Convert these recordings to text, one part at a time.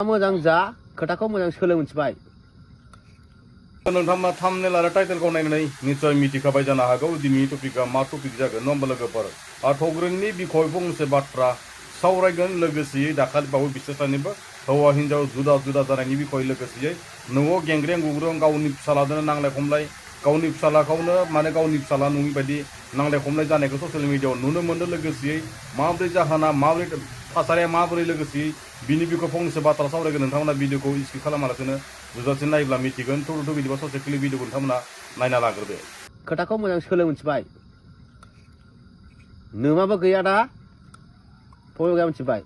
मोजां जा खोथाखौ मोजां सोलों मिथिबाय नोंथांमोना थाम्बनेल आरो टाइटेलखौ नायनानै निश्चय मिथिखाबाय जानो हागौ दिनैनि टपिकआ मा टपिक जागोन नङा होमबा लोगोफोर थग्रैनि बिखय फंसे बाथ्रा सावरायगोन लोगोसेयै दाखालि बावै बिसोर सानैबो हौवा हिन्जाव जुदा जुदा जानायनि बिखय लोगोसेयै न'आव गेंग्रें गुग्रुं गावनि फिसालाजों नांलाय खमलाय गावनि फिसालाखौनो माने गावनि फिसाला नङि बायदि नांलाय खमलाय जानायखौ ससियेल मिडियाआव नुनो मोन्दों लोगोसेयै माबोरै जाहोना माबोरै थासारिया माबोरै लोगोसेयै बिनि बिखय फंसे बाथ्रा सावरायगोन नोंथांमोना भिडिअखौ स्किप खालामालासिनो जोबजासिम नायोब्ला मिथिगोन थुरुथु बिदिबा ससे क्लिप भिडिअखौ नोंथांमोना नायना लाग्रोदो खोथाखौ मोजां सोलों मिथिबाय नोमाबो गैया दा फय गैया मिथिबाय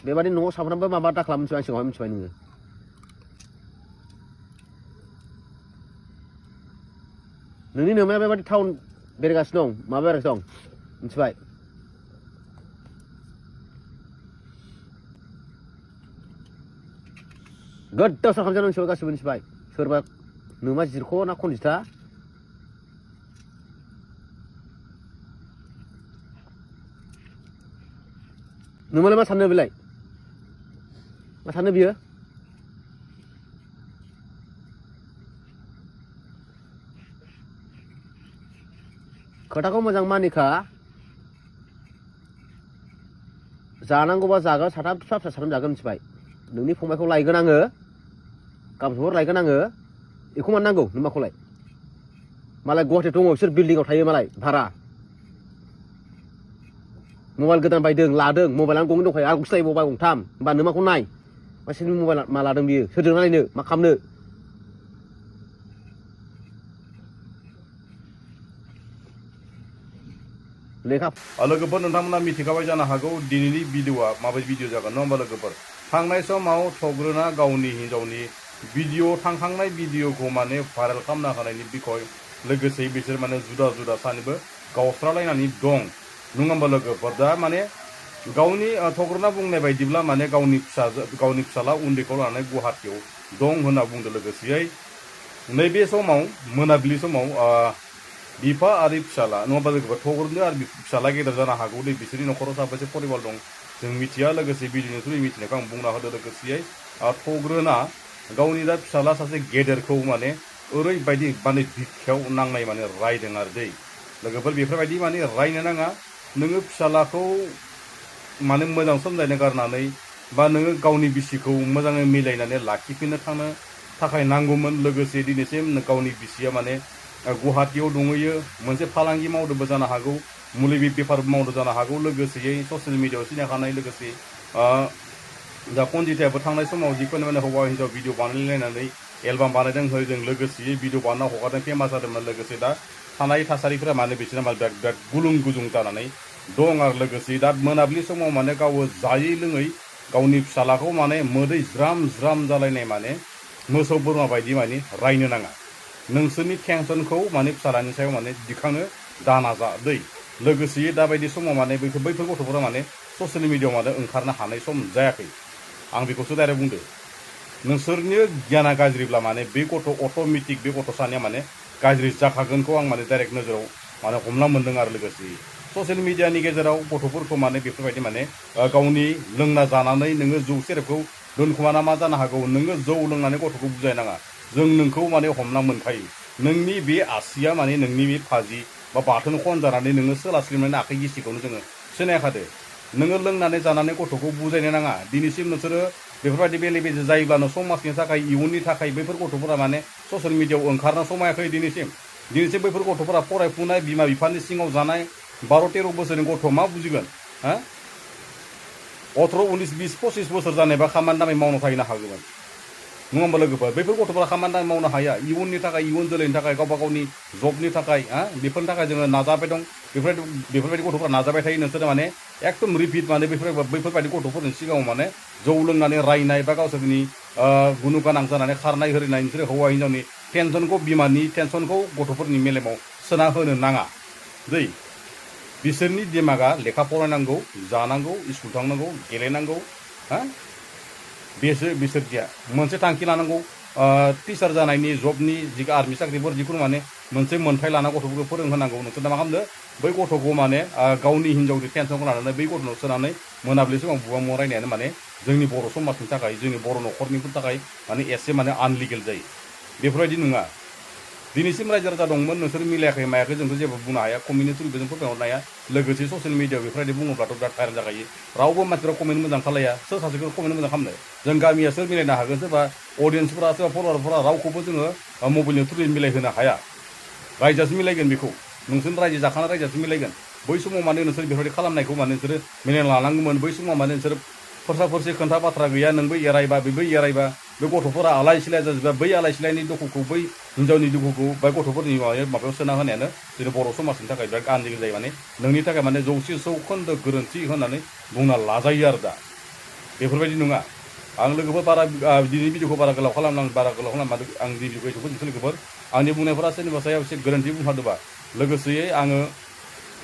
बेबादि न'आव साफ्रोमबो माबा दा खालाम मिथिबाय सिगाङाव मिथिबाय नोङो नोंनि नोमाया बेबादि टाउन बेरायगासिनो दं माबा बेरायगासिनो दं मिथिबाय गोदाव सोराव खालामजानो मिथिबाय गासिबो मिथिबाय सोरबा नोमा जिरख' ना खनजिथा नोमालाय मा साननो बेलाय मा साननो बियो खोथाखौ मोजां मानिखा जानांगौबा जागोन साथाम फिसा फिसा साथाम जागोन मिथिबाय नोंनि फंबायखौ लायगोन आङो गाबोन लायगोन आङो बेखौ मानो नांगौ नोमाखौलाय मालाय गुवाहाटियाव दङ बिसोर बिल्डिंआव थायो मालाय भारा मबाइल गोदान बायदों लादों मबाइलानो गंनै दंखायो आरो गंसे लायो मबाइल गंथाम होमबा नोमाखौ नाय मानसिनि मबाइल मा लादों बियो सोरजों रायलायनो मा खालामनो लेखा लोगोफोर नोंथांमोना मिथिखाबाय जानो हागौ दिनैनि भिडिअआ माबायदि भिडिअ जागोन नङा होमबा लोगोफोर थांनाय समाव थग्रोना गावनि हिन्जावनि भिडिअ थांखांनाय भिडिअखौ माने भाइरेल खालामना होनायनि बिखय लोगोसे बिसोर माने जुदा जुदा सानैबो गावस्रालायनानै दं नङा होमबा लोगोफोर दा माने गावनि थग्रोना बुंनाय बायदिब्ला माने गावनि फिसाला उन्दैखौ लानानै गुवाहाटियाव दं होनना बुंदों लोगोसेयै नैबे समाव मोनाबिलि समाव बिफा आरो फिसाला नङाबा लोगोफोर थग्रोनो आरो फिसाला गेदेर जानो हागौ दे बिसोरनि न'खराव साबैसे परिबार दं जों मिथिया लोगोसे भिडिअनि थ्रुयै मिथिनायखौ आं बुंना होदों लोगोसेयै थग्रोना गावनि दा फिसाला सासे गेदेरखौ माने ओरैबायदि माने बिखायाव नांनाय माने रायदों आरो दै लोगोफोर बेफोरबायदि माने रायनो नाङा नोङो फिसालाखौ माने मोजां समजायनो गारनानै बा नोङो गावनि बिसिखौ मोजाङै मिलायनानै लाखिफिननो थांनो थाखाय नांगौमोन लोगोसे दिनैसिम गावनि बिसिया माने गुवाहाटियाव दङयो मोनसे फालांगि मावदोंबो जानो हागौ मुलि बेफार मावदों जानो हागौ लोगोसेयै ससियेल मिडियाआव सिनायखानाय लोगोसे दा कनजितायाबो थांनाय समाव जिखुनु माने हौवा हिन्जाव भिडिअ बानायलायनानै एलबाम बानायदों होदों लोगोसेयै भिडिअ बानायना हगारदों फेमास जादोंमोन लोगोसे दा थानाय थासारिफोरा माने बिसोरना माने बिराद गुलुं गुजुं जानानै दं आरो लोगोसे दा मोनाबिलि समाव माने गावो जायै लोङै गावनि फिसालाखौ माने मोदै ज्राम ज्राम जालायनाय माने मोसौ बोरमा बायदि माने रायनो नाङा नोंसोरनि टेनसनखौ माने फिसालानि सायाव माने दिखांनो दानाजा दै लोगोसेयै दाबायदि समाव माने बैफोर गथ'फोरा माने ससियेल मिडियाआव माने ओंखारनो हानाय सम जायाखै आं बेखौसो डाइरेक्ट बुंदो नोंसोरनि गियाना गाज्रिब्ला माने बे गथ' अट'मेटिक बे गथ' सानैया माने गाज्रि जाखागोनखौ आं माने डाइरेक्ट नोजोराव माने हमना मोन्दों आरो लोगोसे ससियेल मिडियानि गेजेराव गथ'फोरखौ माने बेफोरबायदि माने गावनि लोंना जानानै नोङो जौ सेरेबखौ दोनखुमाना मा जानो हागौ नोङो जौ लोंनानै गथ'खौ बुजायनाङा जों नोंखौ माने हमना मोनखायो नोंनि बे आसिया माने नोंनि बे फाजि बा बाथोन खन जानानै नोङो सोलास्लिमनानै आखाइ गिसिखौनो जोङो सिनायखादो नोङो लोंनानै जानानै गथ'खौ बुजायनो नाङा दिनैसिम नोंसोरो बेफोरबायदि बेले बेजे जायोब्लानो समाजनि थाखाय इयुननि थाखाय बैफोर गथ'फोरा माने ससियेल मिडियाआव ओंखारनो समायाखै दिनैसिम बैफोर गथ'फोरा फरायफुनाय बिमा बिफानि सिङाव जानाय 12-13 बोसोरनि गथ' मा बुजिगोन 18-19-20-25 बोसोर जानायबा खामानि दामानि मावनो थाहैनो हागौमोन नङा होमबा लोगोफोर बैफोर गथ'फोरा खामानि दामानि मावनो हाया इयुननि थाखाय इयुन जोलैनि थाखाय गावबा गावनि जबनि थाखाय बेफोरनि थाखाय जोङो नाजाबाय दं बेफोरबायदि गथ'फोरा नाजाबाय थायो नोंसोरो माने एकदम रिपिट माने बैफोरबायदि गथ'फोरनि सिगाङाव माने जौ लोंनानै रायनाय बा गावसोरनि गुनु गोनां जानानै खारनाय होरिनाय नोंसोरो हौवा हिन्जावनि टेनसनखौ बिमानि टेनसनखौ गथ'फोरनि मेलेमाव सोना होनो नाङा दै बिसोरनि दिमागा लेखा फरायनांगौ जानांगौ स्कुल थांनांगौ गेलेनांगौ बिसोरनिया मोनसे थांखि लानांगौ टिचार जानायनि जबनि जि आर्मि साख्रिफोर जिखुनु माने मोनसे मोन्थाय लाना गथ'फोरखौ फोरोंहोनांगौ नोंसोर दा मा खालामदो बै गथ'खौ माने गावनि हिन्जावनि टेनसनखौ लानानै बै गथ'नाव सोनानै मोनाबिलि समाव बुवा मुवा रायनायानो माने जोंनि बर' समाजनि थाखाय जोंनि बर' न'खरनिफोरनि थाखाय माने एसे माने आनलिगेल जायो बेफोरबायदि नङा दिनैसिम रायजो राजा दंमोन नोंसोर मिलायाखै मायाखै जोंथ' जेबो बुंनो हाया कमिउनिटिखौ जों फोरमायहरनो हाया लोगोसे ससियेल मिडियाआव बेफोरबायदि बुङोब्लाथ' बिराद भाइरेल जाखायो रावबो मानसिफ्रा कमेन्ट मोजां खालाया सोर सासेखौ कमेन्ट मोजां खालामनो जों गामिया सोर मिलायनो हागोन सोरबा अडियेन्सफोरा सोरबा फल'वारफोरा रावखौबो जोङो मबाइलनि थ्रुयै मिलायहोनो हाया रायजोआसो मिलायगोन बेखौ नोंसोर रायजो जाखानाय रायजोआसो मिलायगोन बै समाव माने नोंसोर बेफोरबायदि खालामनायखौ माने नोंसोर मिलायना लानांगौमोन बै समाव माने नोंसोर फोरसा फोरसि खोन्था बाथ्रा गैया नोंबो एरायबा बेबो एरायबा बे गथ'फोरा आलाय सिलाय जाजोबा बै आलाय सिलायनि दुखुखौ बै हिन्जावनि दुखुखौ बा गथ'फोरनि माबायाव सोना होनायानो जोंनि बर' समाजनि थाखाय बिराद आनलिगेल जायो माने नोंनि थाखाय माने 100% गोरोन्थि होननानै बुंना लाजायो आरो दा बेफोरबायदि नङा आं लोगोफोर बारा दिनैनि भिडिअखौ बारा गोलाव खालामा आं भिडिअखौ एसे फोजोबनोसै लोगोफोर आंनि बुंनायफोरा सोरनिबा सायाव एसे गोरोन्थि बुंफादोंबा लोगोसेयै आङो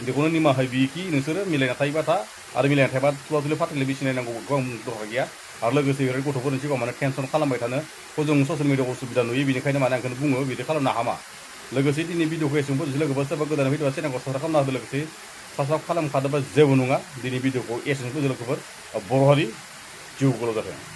बेखौनो निमाहा बियोखि नोंसोरो मिलायना थायोबा था आरो मिलायना थायोबा थुला थुलि फाथैलाय बिसिनायनांगौ बेखौ आं दरकार गैया आरो लोगोसे ओरैनो गथ'फोरनि सिगाङाव माने टेनसन खालामबाय थानोखौ जों ससियेल मिडियाआव उसुबिदा नुयो बेनिखायनो माने आंखौनो बुङो बिदि खालामनो हामा लोगोसे दिनै भिडिअखौ एसेबां फोजोबसै लोगोफोर सोरबा गोदान फैदोंबा चेनेलखौ साबस्क्राइब खालामना होदो लोगोसे साबस्क्राइब खालामखादोंबा जेबो नङा दिनै भिडिअखौ एसेबां फोजोब लोगोफोर बर' हारि जिउ गोलाव जाथों